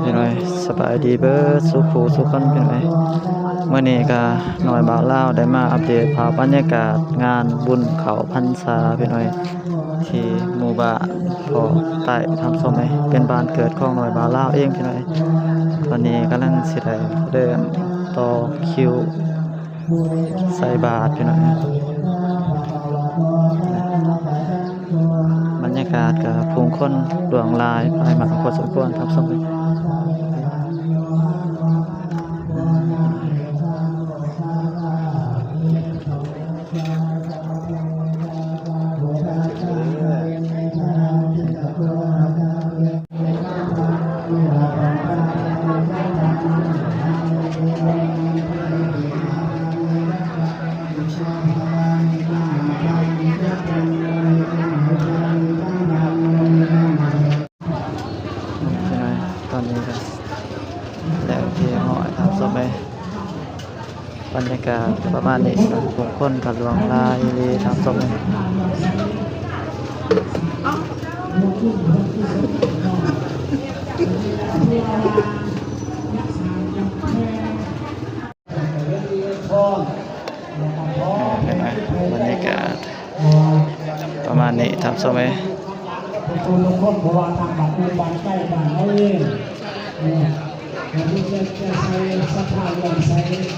ພີ່ນ້ອງ ສະບາຍດີເບີດສູ່ຜູ້ສູ່ຄົນພີ່ນ້ອງ. ມື້ນີ້ກະນ້ອຍບ່າວລາວໄດ້ມາອັບເດດພາບບັນຍາກາດງານບຸນເຂົ້າພັນສາພີ່ນ້ອງ ທີ່ໝູ່ບ້ານພໍ່ໃຕ້ທ່ານຜູ້ຊົມເອີຍ ເປັນບ້ານເກີດຂອງນ້ອຍບ່າວລາວເອງພີ່ນ້ອງ. ຕອນນີ້ກຳລັງຊິໄດ້ເລີ່ມຕໍ່ຄິວ ໃສ່ບາດພີ່ນ້ອງ. ບັນຍາກາດກະຜູ້ຄົນຫຼວງຫຼາຍພາຍມາກພໍສົມຄວນທ່ານຜູ້ຊົມ. ຕອນນີ້ກະແລ້ວທີ່ຮອດທ່ານຜູ້ຊົມເອີຍ. ບັນຍາກາດປະມານນີ້ ຜູ້ຄົນກະຫຼວງຫຼາຍອີ່ຫຼີທ່ານຜູ້ຊົມເອີຍ. ບັນຍາກາດປະມານນີ້ທ່ານຜູ້ຊົມເອີຍ. ທຸກຄົນ ບໍ່ວ່າທາງບ້ານອື່ນບ້ານໃກ້ບ້ານເຮົາເອງ ເອີ ໃຫ້ມີແຕ່ໃສ່ສັດທາເຫຼື້ອມໃສ.